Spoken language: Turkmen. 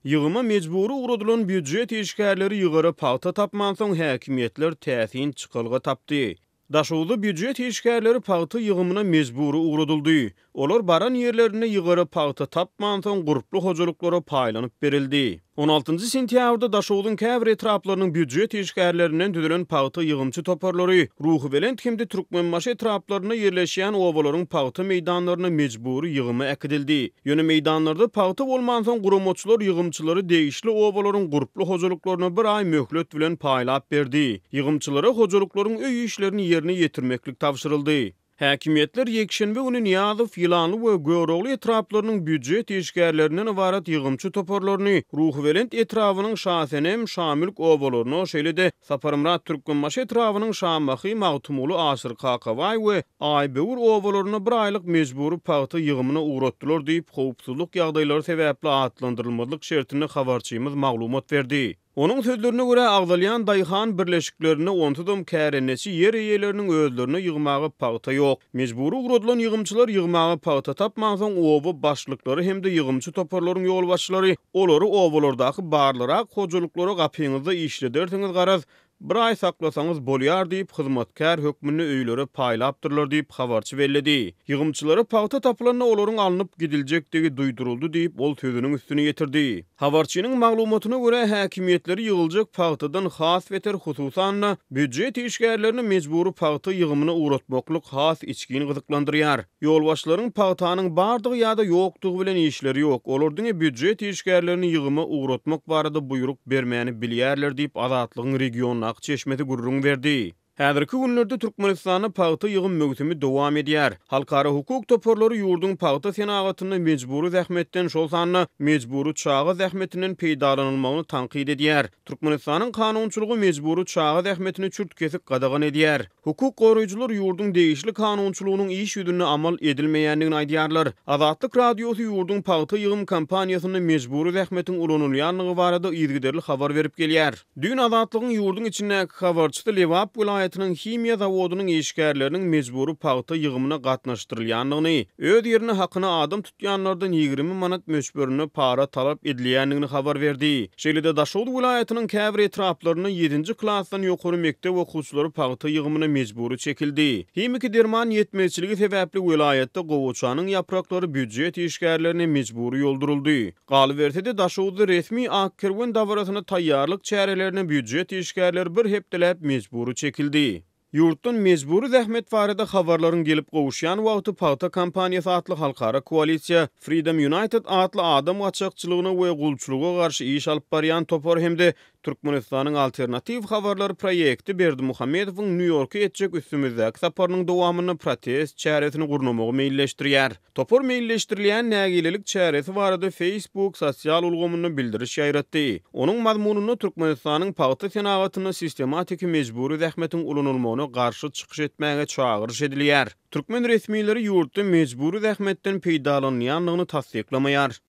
Ýygyma mejbury ugradylan býujet işgärleri ýygara pagta tapmansoň, häkimiýetler täsin çykalga tapdy. Daşoguzda býujet işgärleri pagta ýygymyna mejbury ugradyldy. Olar baran ýerlerinde ýygara pagta tapmansoň, gurply hojalyklara paýlanyp berildi. On altynjy sentýabrda Daşogzuň käbir etraplarynyň býujet işgärlerinden düzülen pagta ýygymçy toparlary Ruhubelent hem-de Türkmenbaşy etraplarynda ýerleşýän obalaryň pagta meýdanlaryna mejbury ýygyma äkidildi. Ýöne meýdanlarda pagta bolmansoň, guramaçylar ýygymçylary degişli obalaryň gurply hojalyklaryna bir aý möhlet bilen paýlap berdi. Ýygymçylara hojalyklaryň öý işlerini ýerine ýetirmeklik tabşyryldy. Häkimiýetler ýekşenbe güni Nyýazow, Ýylanly we Görogly etraplarynyň býujet işgärlerinden ybarat ýygymçy toparlaryny Ruhubelent etrabynyň Şasenem, Şamülk obalaryna, şeýle-de Saparmyrat Türkmenbaşy etrabynyň Şamahy, Magtymguly, Aşyr Kakabaý we Aýböwür obalaryna bir aýlyk mejbury pagta ýygymyna ugratdylar diýip, howpsuzlyk ýagdaýlary sebäpli atlandyrylmazlyk şertinde habarçymyz maglumat berdi. Onuň sözlerine görä, agzalýan daýhan birleşiklerinde onsuzam kärendeçi ýer eýeleriniň özlerine ýygmaga pagta ýok. Mejbury ugradylan ýygymçylar ýygmaga pagta tapmansoň, oba başlyklary hem-de ýygymçy toparlaryň ýolbaşçylary olary obalardaky barlyrak hojalyklara gapyňyzda işledersiňiz garaz, Bir aý saklasaňyz bolýar diýip, hyzmatkär hökmünde öýlere paýlapdyrlar diýip, habarçy belledi. Ýygymçylara pagta tapylanda olaryň alnyp gidiljekdigi duýduryldy diýip, ol sözüniň üstüni ýetirdi. Habarçynyň maglumatyna görä, häkimiýetleri ýygyljak pagtadan has beter, hususan-da, býujet işgärlerini mejbury pagta ýygymyna ugratmaklyk has içgin gyzyklandyrýar. Ýolbaşçylaryň pagtanyň bardygy ýa-da ýokdugy bilen işleri ýok, olar diňe býujet işgärlerini ýygyma ugratmak barada buýruk bermäni bilýärler diýip, Azatlygyň regiondaky çeşmesi gürrüň berdi. Häzirki günlerde Türkmenistanda pagta ýygym möwsümi dowam edýär. Halkara hukuk toparlary ýurduň pagta senagatynda mejbury zähmetden, şol sanda mejbury çaga zähmetinden peýdalanylmagyny tankyt edýär. Türkmenistanyň kanunçylygy mejbury çaga zähmetini çürt-kesik gadagan edýär. Hukuk goraýjylar ýurduň degişli kanunçylygynyň iş ýüzünde amal edilmeýändigini aýdýarlar. Azatlyk Radiosy ýurduň pagta ýygym kampaniýasynda mejbury zähmetiň ulanylýandygy barada yzygiderli habar berip gelýär. Düýn Azatlygyň ýurduň içindäki habarçysy Lebap welaýatynyň himiýa zawodynyň işgärleriniň mejbury pagta ýygymyna gatnaşdyrylýandygyny, öz ýerine hakyna adam tutýanlardan 20 manat möçberinde para talap edilýändigini habar berdi. Şeýle-de, Daşoguz welaýatynyň käbir etraplarynda ýedinji klasdan ýokary mekdep okuwçylary pagta ýygymyna mejbury çekildi. Himiki derman ýetmezçiligi sebäpli welaýatda gowaçanyň ýapraklary býujet işgärlerine mejbury ýolduryldy. Galyberse-de, Daşoguzda resmi Ak kerwen dabarasyna taýýarlyk çärelerine býujet işgärleri bir hepdeläp mejbury çekildi. Ýurtdan mejbury zähmet barada habarlaryň gelip gowuşýan wagty Pagta kampaniýasy atly halkara koalisiýa, Freedom United atly adam gaçakçylygyna we gulçulyga garşy iş alyp barýan topar hem-de Türkmenistanyň Alternatiw habarlar proýekti Berdimuhamedowyň Nýu-Ýorka etjek üstümizdäki saparynyň dowamynda protest çäresini gurnamagy meýilleşdirýär. Topar meýilleşdirilýän nägilelik çäresi barada Facebook sosial ulgamynda bildiriş ýaýratdy. Onuň mazmunynda Türkmenistanyň pagta senagatynda sistematiki mejbury zähmetiň ulanylmagyna garşy çykyş etmäge çagyryş edilýär. Türkmen resmileri ýurtda mejbury zähmetden peýdalanylýandygyny tassyklamaýar.